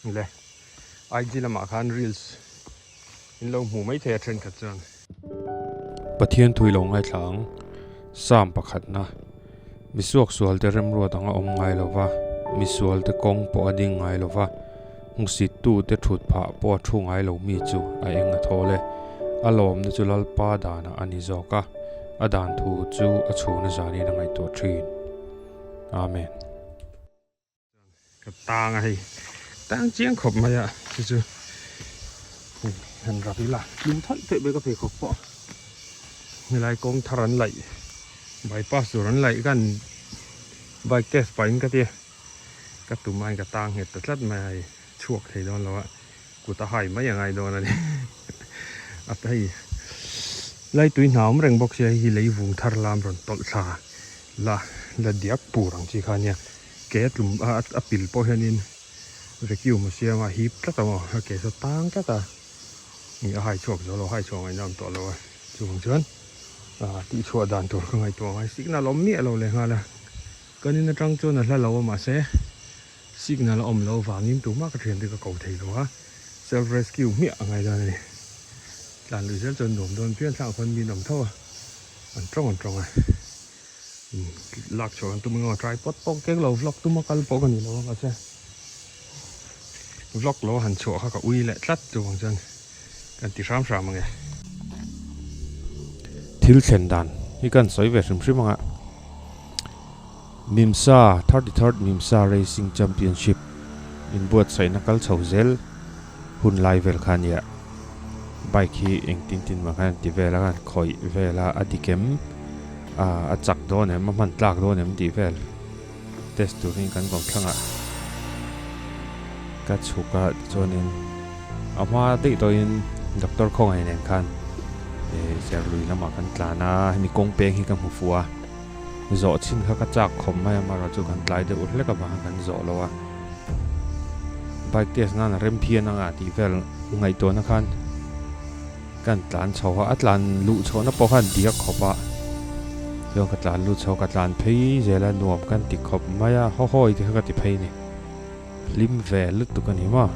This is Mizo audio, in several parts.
Le IG lamah khan reels in lo hmuh mai thei a thenkhat chuan. Pathian thui lo ngaithla ang, Psalm pakhatna, Misuaksual te remruat anga awm ngai lo va, misual te kawng pawh a ding ngai lo va, hmuhsittu te thut phah pawh a thu ngai lo mi chu a eng a thawl e. A lawmna chu Lalpa danah a ni zawk a, a dan thu chu a chhuna zanin a ngaihtuah thin. Amen. Ka tang a hei tang chiang khawp mai a chu chu han rak ila tlum thaih thaih mai ka pheikhawk pawh helai kawng thar an laih bypass tur an laih khan bike test pahin ka tia ka tum aiin ka tang nghet ta tlat mai a hei chhuak thei dawn lo a kut a hai mai a ngai dawn a ni a hei lai tui hna awm reng bawk sia hei hi lei vung thar lam rawn tawlh thla la la diak pur ang chi kha nia. Ke a tlum a a pil pawh hianin vacuum a siam a hip tlat a maw a ke saw tang tlat a ih a hai chhuak zo lo hai chhuah ngaihna awm tawh lo a chuvang chuan ah tih chhuah dan tur ka ngaihtuah ngai signal awm miah lo leh nghal a kan in atang chuan a hla lo a mahse signal a awm loh avangin tumah ka thiante ka ko thei lo a self rescue hmiah a ngai dawn a ni tlan lui zel chuan nuam dawn pian thlangah khawn mi an awm tho a an tawng an tawng a. Lak chhuah kan tum emaw tripod pawh keng lo vlog tuma kal pawh ka ni lo a mahse vlog lo han chhuah kha ka ui leh tlat chuvang chuan kan ti hram hram ange. Thil thlen dan hi kan sawi ve hrim hrim anga Mimsa 33rd Mimsa Racing Championship inbuatsaihna kal chho zel hun lai vel kha ania. Bike hi engtin tin mah khan an ti vel a khan khawih vel a a dik em a chak dawn em a hman tlak dawn em tih vel test turin kan kawm thlangah ka chhuk a tichuanin a hma daih tawhin doctor khawngaih nen khan eh serlui lamah kan tlan a hemi kawng peng hi ka hmu fuh a zawh chhin kha ka chak khawp mai a amaherawhchu chu kan tlai deuh hlek avang khan kan zawh lo a. Bike test nan a rem phian anga tih vel ngaihtuahna khan kan tlan chho a, a tlan luh chhohna pawh khan diak khawp a, chuan ka tlan lut chho ka tlan phei zel a nuam kan ti khawp mai a, haw hawi te kha ka ti phei a ni, hlim ve lutuk a ni maw.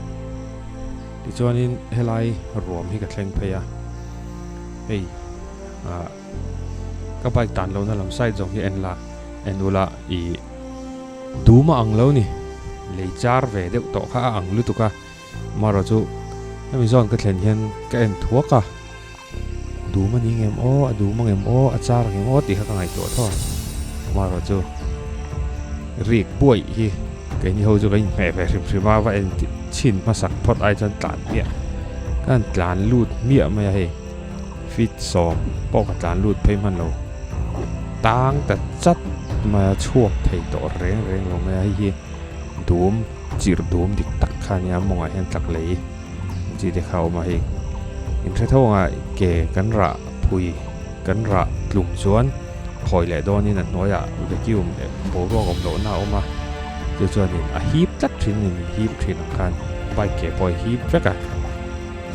Tichuanin helai ruam hi ka thleng phei a, hei ah ka bike tan lohna lam side zawng hi en la en ula ih. Dum a ang lo ni. Lei char ve deuh tawh kha a ang lutuk a. Amaherawh chu hemi zawn ka thlen hian ka en thuak a. Dum a ni ngem aw, a dum a ngem aw, a char ngem aw tih kha ka ngaihtuah tho a. Amaherawh chu rik buaih hi keini ho chu kan inhmeh ve hrim hrim a, va en chhin hmasak phawt ai chuan tlan hmiah. Ka han tlan lut hmiah mai a hei. Feet sawm pawh ka tlan lut phei hman lo. Tang ta chat mai a chhuak thei tawh reng reng lo mai a, hei hi dum chirh dum dik tak kha a nia mawngah hian tlak lei ang chi te kha a awm a hei inhre tho anga ke kan rah phui kan rah tlum chuan khawi leh dawnin a hnuaiah vacuum leh boruak awm lohna a awm a chu chuanin a hip tlat thin a ni min hip thin ang khan bike ke pawh a hip vek a.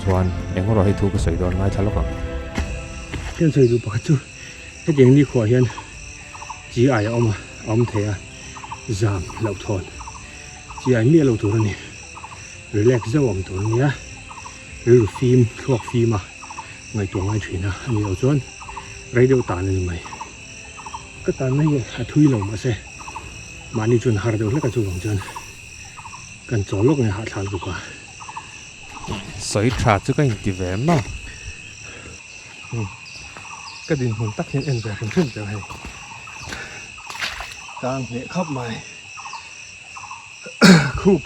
Chuan eng erawh hei thu ka sawi dawn ngaithla lawk ang. Hian sawi duh pakhat chu hetiang nikhuah hian chi ai a awm a, a awm thei a, zam loh thawn chi ai miah lo tur a ni. Relax zauh awm tur a nia, rilru fim, thluak fim a ngaihtuah ngai thin a, a nih loh chuan rei deuh tan a ni mai. Ka tanna hi a thui lo mahse mahni chuan har deuh hlek a chuvang chuan kan chawl lawk nge hahthlak bawk a. Sawi tha chu ka inti ve em a. Ka dinhmun tak hian en ve hrim hrim teh hei. Tang hneh khap mai. Khup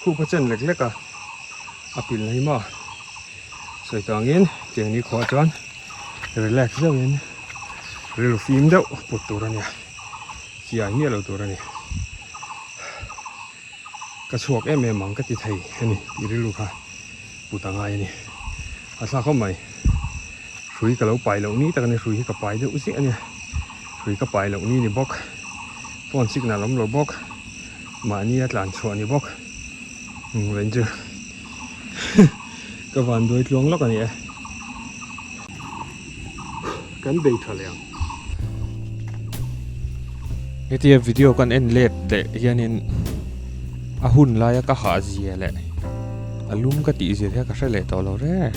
khup a chen lek lek a a pil na hi maw. Sawi tangin tiang ni khawh chuan relax deuhin rilru fim deuh put tur a nia. Chiai miah lo tur a ni. Ka chhuak em em ang ka ti thei a ni tih rilru kha put a ngai a ni. A thlak khawp mai. Hrui ka lo pai loh ni tak a ni, hrui hi ka pai deuh ziah a nia. Hrui ka pai loh ni ni bawk, phone signal awm lo bawk, mahni a tlan chhuah ni bawk. Vawiin chu ka van duai tluang lawk a ni e. Kan bei tha leh ang. Hetia video kan en let leh hianin. A hun laia ka hah zia leh a lum ka tih zia kha ka hre leh tawh lo reng.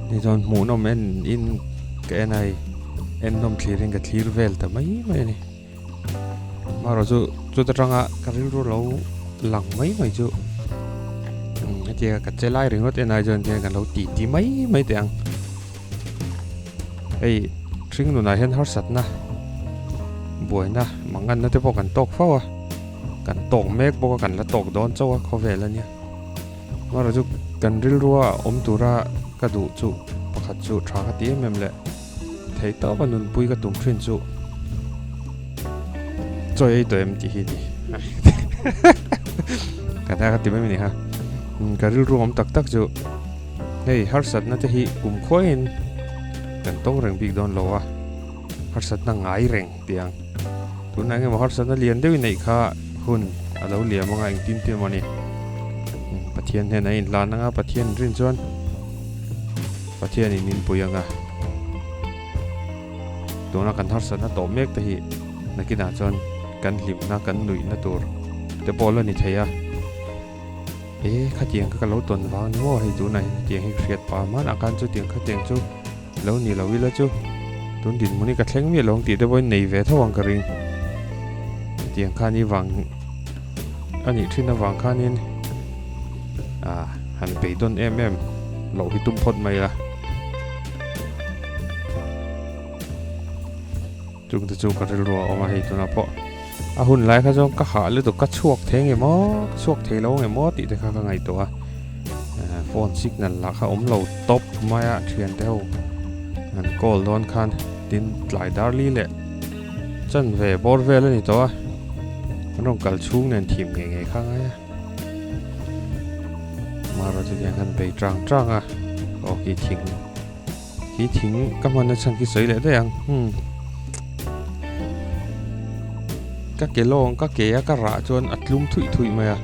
Ni chuan hmuhnawm en in ka en a hei ennawm thlir in ka thlir vel ta mai mai a ni. Amaherawh chu chuta tanga ka rilru lo lang mai mai chu hetia ka che lai ringawt en ai chuan tihian kan lo ti ti mai mai teh ang. Hei hring nunah hian harsatna buaina manganna te pawh kan tawk fo a kan tawk mek bawk a kan la tawk dawn chauh a khawvel ania amaherawh chu kan rilrua awm tura ka duh chu pakhat chu tha ka ti em em leh theih tawp a nunpui ka tum thin chu chawi ei tawh em tih hi ni ka ta ka ti mai mai ni ha ka rilru awm tak tak chu hei harsatna te hi kum khuaiin kan tawng reng bik dawn lo a harsatna ngai reng tih ang tunah eng emaw harsatna lian deuh i neih kha hun a lo liam anga engtin tin emaw ni Pathian hnenah a inhlan anga Pathian rin chuan Pathianin min pui anga tuna kan harsatna tawh mek te hi nakinah chuan kan hlimna kan nuihna tur te pawh la ni thei a e khatiang kha ka lo tawn vang ni maw hei tunah hian hetiang hi ka hriat pah hmanah khan chutiang khatiang chu lo ni lo ila chu tun dinhmun hi ka thleng miah lo ang tih te pawhin nei ve tho ang ka ring hetiang khan i vang a nih thin avang khanin ah han beidawn em em loh hi tum phawt mai a chung te chu ka rilru a awm a hei tunah pawh a hun lai kha chuan ka hah lutuk ka chhuak thei nge maw ka chhuak thei lo nge maw tih te kha ka ngaihtuah a phone signal lah kha awm lo tawp mai a thian te ho an call dawn khan tin tlai dar li leh chanve bawr vel a ni tawh a an rawn kal chhung nen thim ngei ngei kha ngai a mara chu hian khan bei tang tang a aw khi thing khi thing ka hman na chhan khi sawi leh daih ang hmm ka ke lawng ka ke a ka rah chuan a tlum thuih thuih mai a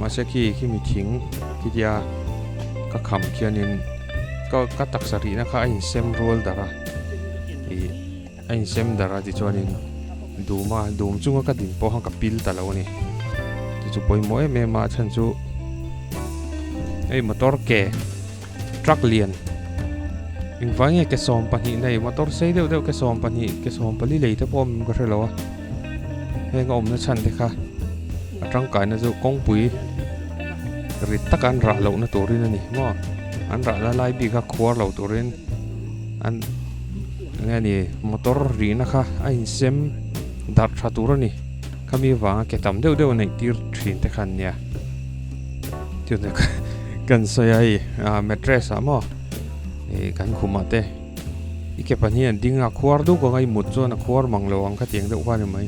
mahse khi khi mi thing khitia ka kham khianin ka ka taksa rihna kha a insem rual darh a ih A insem dar a tichuanin dum a, dum chunga ka din pawh khan ka pil ta lo a ni. Chu chu pawimawh em em a, a chhan chu hei motor ke truck lian engvai nge ke 12 nei motor sei deuh deuh ke 12 ke 14 lei te pawh awm ka hre lo a heng a awmna chhan te kha a tangkaina chu kawngpui rit taka an rah lohna turin a ni maw an rahna lai bik kha khuar lo turin an. Enge ni motor rihna kha a insem darh tha tur a ni khami vanga ke tam deuh deuh neih tir thin te khan nia chutah kan sawi a hei ah mattress ah maw ih kan khumah te i ke pahnih an ding a khuar duk anga i mut chuan a khuar mang lo ang khatiang deuh kha a ni mai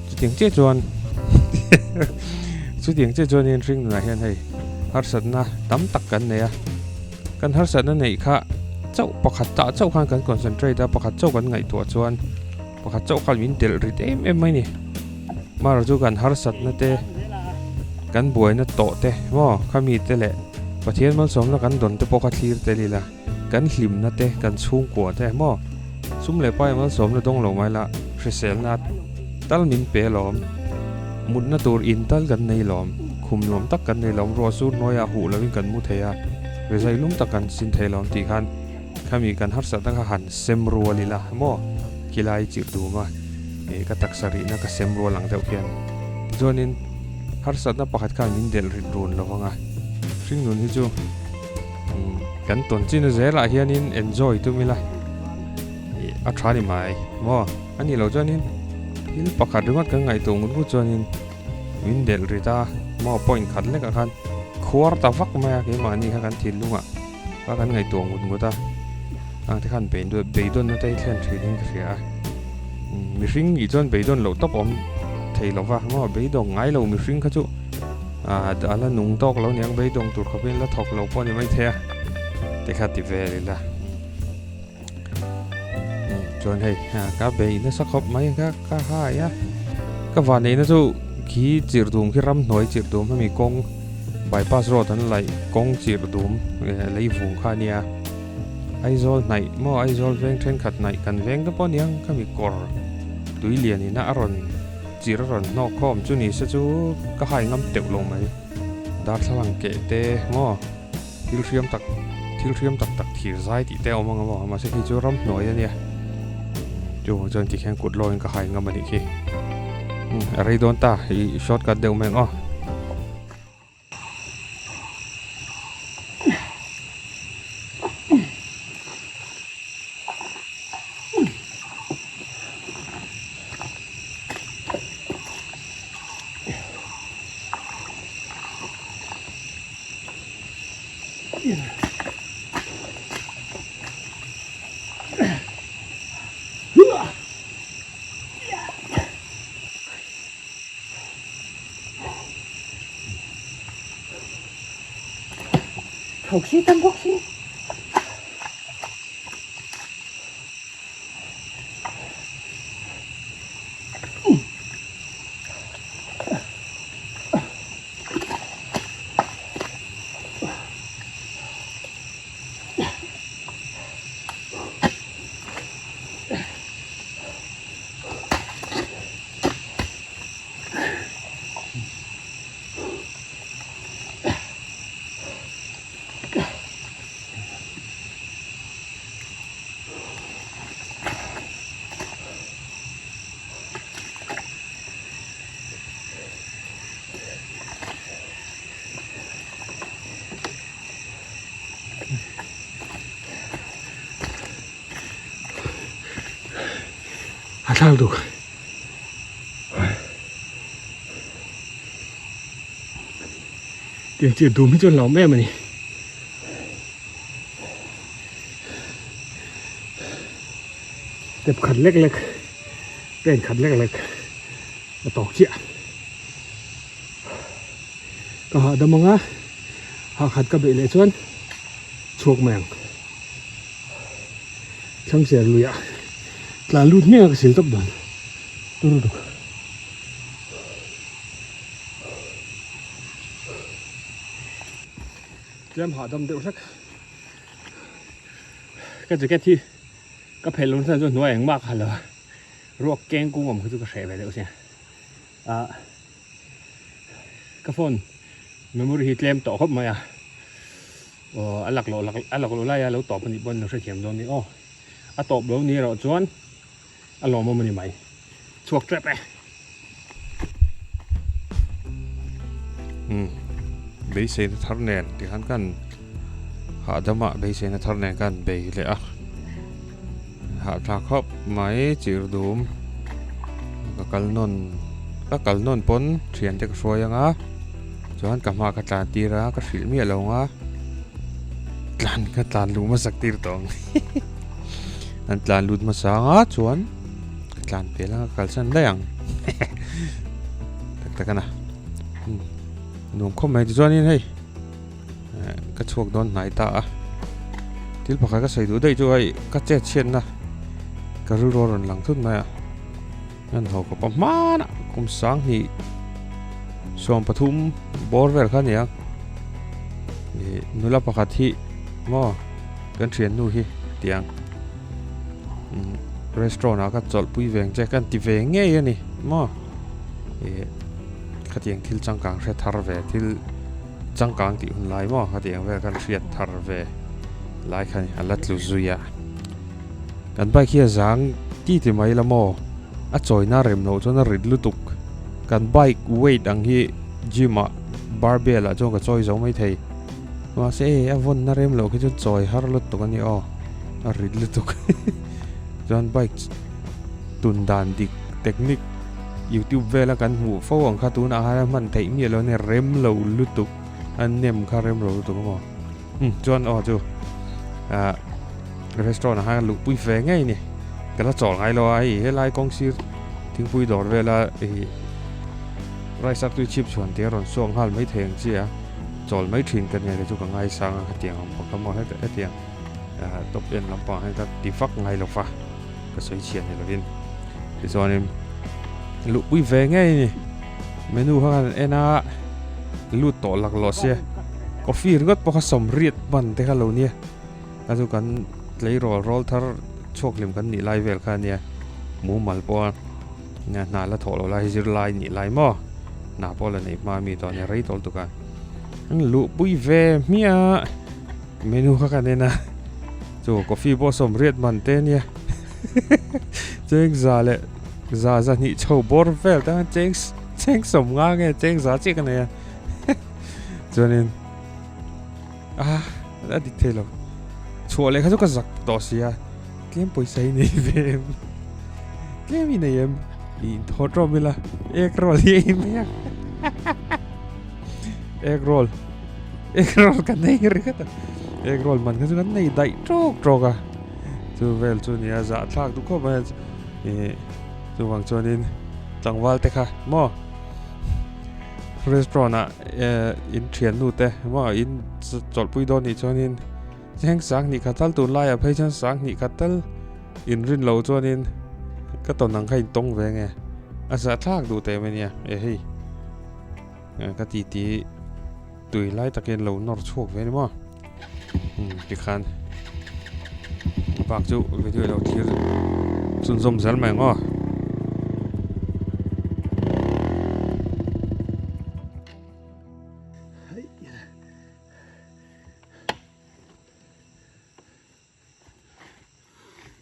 chutiang chiah chuan chutiang chiah chuanin hring nunah hian hei harsatna tam tak kan nei a. Kan harsatna neih kha chauh pakhat tah chauh khan kan concentrate a, pakhat chauh kan ngaihtuah chuan pakhat chauh khan min delh rit em em mai ni. Mara chu kan harsatna te, kan buaina tawh te maw khami te leh Pathian malsawmna kan dawn te pawh kha thlir tel ila, kan hlimna te, kan chhungkua te maw sum leh pai malsawmna dawng lo mai la hriselna tal min pe alawm, mutna tur in tal kan nei lawm, khum nuam tak kan nei lawm, ruah sur hnuaiah huh lovin kan mu thei a. Rizai lum tak kan sin thei lo tih khan khami kan harsatna kha han sem rual ila maw khilai chirh dum a ih ka taksa rihna ka sem rual ang deuh khian tichuanin harsatna pakhat khan min delh rit run lo vang a hringnun hi chu kan tawn chin a zelah hianin enjoy tum ila ih a tha ni mai maw a nih loh chuanin thil pakhat ringawt kan ngaihtuah ngut ngut chuanin. Min delh rit a, maw point khat lekah khan khuar ta vak mai a, keimahni kha kan thinlungah kha kan ngaihtuah ngut ngut a, ang te khan beidawnna te hi thlen thin in ka hria a, mihring nih chuan beidawn loh tawp awm thei lo va, maw beidawng ngai lo mihring kha chu a la nung tawk lo niang beidawng tur khawpin la thawk lo pawh a ni maithei a, te kha ti vel ila. Chuan hei ka bei nasa khawp mai ka ka hai a ka van neihna chu khi chirh dum khi ramhnuai chirh dum hemi kawng bypass road an laih kawng chirh dum lei vung kha a nia Aizawl hnaih maw Aizawl veng thenkhat hnaih kan veng te pawh aniang khami kawr tui lian ina a rawn. chir a rawn hnawk khawm chu ni se chu ka hai ngam teuh lo mai. Darthlalang keh te maw thil hriam tak thil hriam tak tak thir zai tih te a awm ang a maw mahse khi chu ramhnuai a nia. Chuvang chuan tikhian kut lawin ka hai ngam a nih khi. A rei dawn ta i shortcut deuh mai ang aw. Thawk si tam bawk si. A thlang duk. Tiang chir dum hi chuan hlauhawm em a ni. Step khat lek lek, pen khat lek lek a tawk chiah. Ka hahdam ang a, hahkhat ka beih leh chuan chhuak mai ang. Thlangser luiah tlan lut hmel ka sil tawp dawn tur lutuk. Tlem hahdam deuh hlek ka jacket hi ka phelh lo nasa chuan hnuai engmah ka ha lo a ruak keng kung awm kha chu ka hreh ve deuh sia ah ka phone memory hi tlem tawh khawp mai a. Aw a lak loh a lak loh laia lo tawp anih pawhin lo hrethiam dawn ni aw. A tawp lo ni erawh chuan a lawmawm a ni mai. Chhuak tep e. Umm beiseina thar nen tikhan kan hahdamah beiseina thar nen kan bei leh a. Hahthlak khawp mai chir dum ka kal nawn ka kal nawn pawn thiante ka hruai ang a chuan ka hma ka tlan tir a ka hrilh miah lo ang a tlan ka tlan luh hmasak tir tawh ang an tlan lut hmasa ang a chuan ka tlan pel ang a ka kalsan daih ang tak tak a na nuam khawp mai tichuanin hei. Ka chhuak dawn hnai ta a, thil pakhat ka sawi duh daih chu hei ka chet chhiatna ka rilru a rawn lang thut mai a, an ho khawp a hmanah kum sanghnih 13 bawr vel kha a ni a, ih nula pakhat hi maw kan thiannu hi tiang restaurant ah ka chawlhpui ve ang che ka ti ve ngei a ni maw ih khatiang thil changkang hre thar ve thil. Changkang tih hun lai maw khatiang vel khan hriat thar ve lai kha a la tlu zui a. Kan bike hi a zang ti ti mai la maw a chawina rem loh chuan a rit lutuk. Kan bike weight ang hi gym ah barbell ah chuan ka chawi zo mai thei. Mahse e a vawnna rem loh khi chu chawi har lutuk a ni aw a rit lutuk. Chuan bike tun dan dik technique youtube vela kan hmuh fo ang kha tunah khan a hman theih miah lo a nia rem lo lutuk a nem kha rem lo lutuk a maw umm chuan aw chu ah restaurant ah khan luh pui ve ngei a ni ka la chawl ngai lo a hei helai kawng sir thingpui dawr vela ih rice a tui chhip chhuan tih a rawn suak nghal mai thei ang chi a chawl mai thin ka nia kei chu ka ngaisang a khatiang ang bawk a maw hetiang top en lampang hian ka ti vak ngai lo va ka sawi chhiah ni lovin tichuanin luhpui ve ngei a ni menu kha kan en a lut tawh lak lawh sia coffee ringawt pawh kha sawmriat hman te kha lo nia a chu kan tleirawl rawl thar chhuak hlim kan nih lai vel kha ania mumal pawh a. Hna la thawh loh lai hi zirlai nih lai maw? Hna pawh la neih hma mi tawh a nia rei tawh lutuk a. An luhpui ve hmiah menu kha kan en a, chu coffee pawh sawmriat man te ania cheng za leh za zahnih chho bawr vel te khan cheng cheng sawm nga nge cheng za chiah ka nei a chuanin ah a dik thei lo chhuah leh kha chu ka zak tawh si a tlem pawisa hi nei ve em tlem hi nei em i inthaw tawm ila egg roll hi ei mai ang egg roll egg roll kan nei ringawt a egg roll man kha chu kan nei daih tawk tawk a chu vel chu nia zahthlak duh khawp mai a ih chuvang chuanin tlangval te kha maw restaurant ah eh in thiannu te maw in chawlhpui dawn nih chuanin cheng sang hnih khat tal tunlaiah phei chuan sang hnih khat tal inrin loh chuanin ka tawn ang kha in tawng ve nge a zahthlak duh teh mai nia eh hei ka titi tui lai takin lo nawr chhuak ve a ni maw umm tikhan bak chu video lo thlir chhunzawm zel mai ang aw.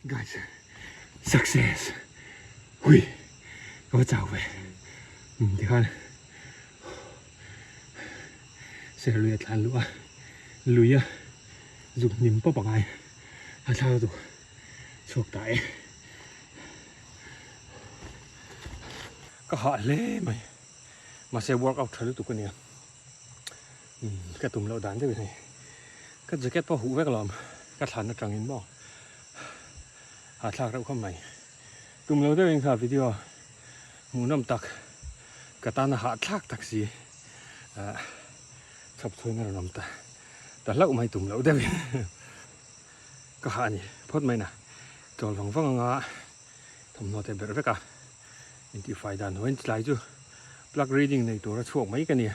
Guys, success. Hui, ka va chau ve. Um, tikhan ser lui a tlan luh a, lui a zuk hnim pawp a ngai. A thla lutuk chhuak ta e. Ka hah hle mai. Mahse workout tha lutuk a nia. Um, ka tum loh dan deuh in hei. Ka jacket pawh huh vek alawm, ka thlan atangin maw. Ha thlak reuh khawp mai. Tum lo deuhin kha video hmuhnawm tak ka tana hah thlak tak si ah chhawp chhuain a rawn awm ta ta hlauh mai tum loh deuhin ka hah a ni phawt mai na. Chawl vang vang anga thawmhnaw te berh vek a intihfai dan huain tlai chu plug reading nei tura chhuak mai ka ni a.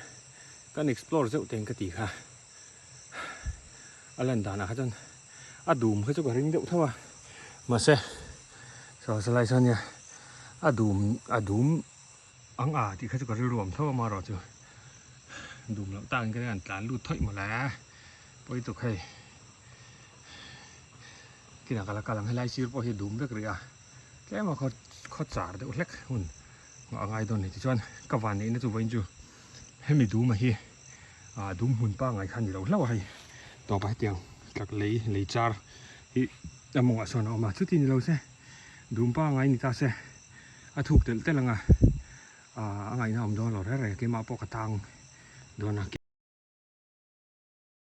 Kan explore zeuh teng ka ti kha a lan danah kha chuan a dum kha chu ka ring deuh tho a mahse saw salai sawn nia a dum a dum ang a tih kha chu ka rilru awm tho a amaherawh chu dum loh takin ka ring tlan lut thawih mawle pawi tuk hei kinah ka la kal ang helai sir pawh hi a dum vek rih a tlem a khaw khaw char deuh hlek hun a ngai dawn a ni tichuan ka van neihna chu vawiin chu. Hemi duma hi ah dum hmun pangngai kha a ni lo hlauh a hei tawpah hetiang tlak lei lei char hi a mawngah sawn a awm a chuti ni lo se dum pangngai ni ta se a thuk telh telh ang a ah a ngaihna a awm dawn lo reng reng keimah pawh ka tang dawn a.